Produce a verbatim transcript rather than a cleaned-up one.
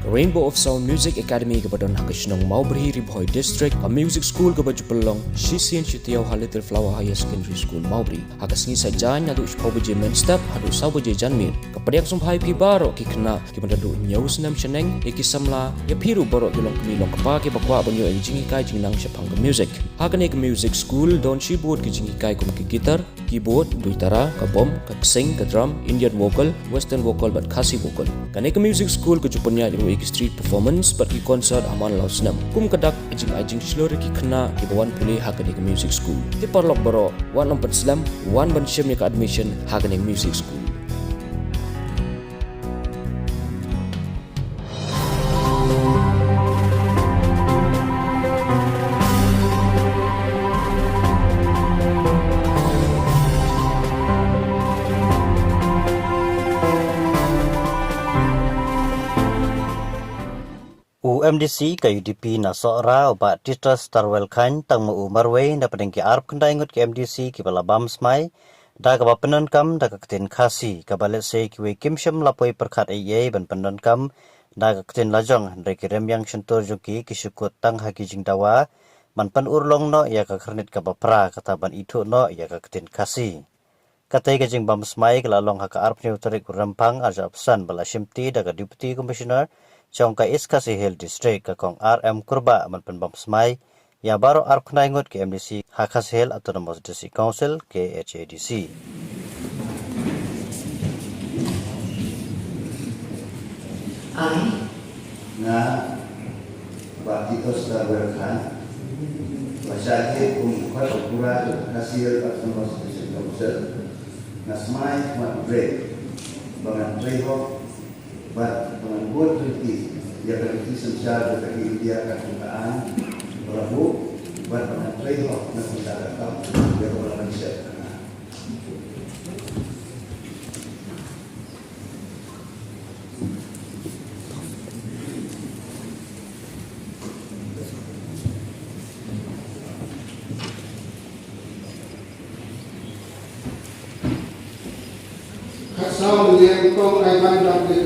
Rainbow of Sound Music Academy kaba don ha ka shnong Mawbri, Ri Bhoi District, ka music school kaba ju pynlong shisien shi taïew ha Little Flower Higher Secondary School, Mawbri. Ha ka sngi Saitjaiñ naduh shiphew baje mynstep haduh saw baje janmiet. Ka pdiang sngewbha ïa phi baroh ki khynnah kiba naduh hynñiew snem shaneng, ïa ki samla, ïa phi ruh baroh ki longkmie longkpa kiba kwah ban ïoh ïa ka jinghikai jingnang shaphang ka music. Ha kane ka music school don shibun ki jinghikai kum ka guitar, keyboard, duitara, ka bom, ka ksing, ka drum, Indian vocal, western vocal bad Khasi vocal. Kane ka music school ka ju pynïaid ruh ïa ki street performance bad ki concert ha man la u snem. Kum ka dak, ka jingai jingshlur ïa ki khynnah kiba wan pule ha kane ka music school. Te paralok baroh, wat nym pynslem, wan ban shim ïa ka admission ha kane ka music school. U M D C ka U D P na Sohra, u Bah Titus Tarwel Chyne, tang ma u marwei na pdeng ki arphew khyndai ngut ki M D C kiba la bam smai da kaba pyndonkam da ka ktien Khasi, kaba lehse kiwei kim shym la poi pyrkhat ei ei ban pyndonkam da ka ktien lajong, hynrei ki rem ïang shyntur jong ki ki shu kut tang ha ki jingdawa ban pynurlong noh ïa ka khyrnit kaba phra, kata ban ithuh noh ïa ka ktien Khasi. Katei ka jingbam smai ka la long ha ka arphew tarik u Rymphang arhajar arphew san, ba la shimti da ka Deputy Commissioner jong ka East Khasi Hills District, ka Kong R M Kurbah, ban pynbam smai ïa baroh arphew khyndai ngut ki M D C ha Khasi Hills Autonomous District Council, K H A D C. Ai. Nga, Bah Titus Tarwel Chyne, ba shah jied kum u Khadpura jong ka Khasi Hills Autonomous District Council, nga smai khmat u Blei ba ngan trei hok bad ba ngan bud lynti ïa ka lynti synshar jong ka India katkum ka aiñ ba la buh, bad ba ngan trei hok na ka bynta ka kam ïa kaba la pynshet. Khatsaw, Liang Kong Ivan Dr.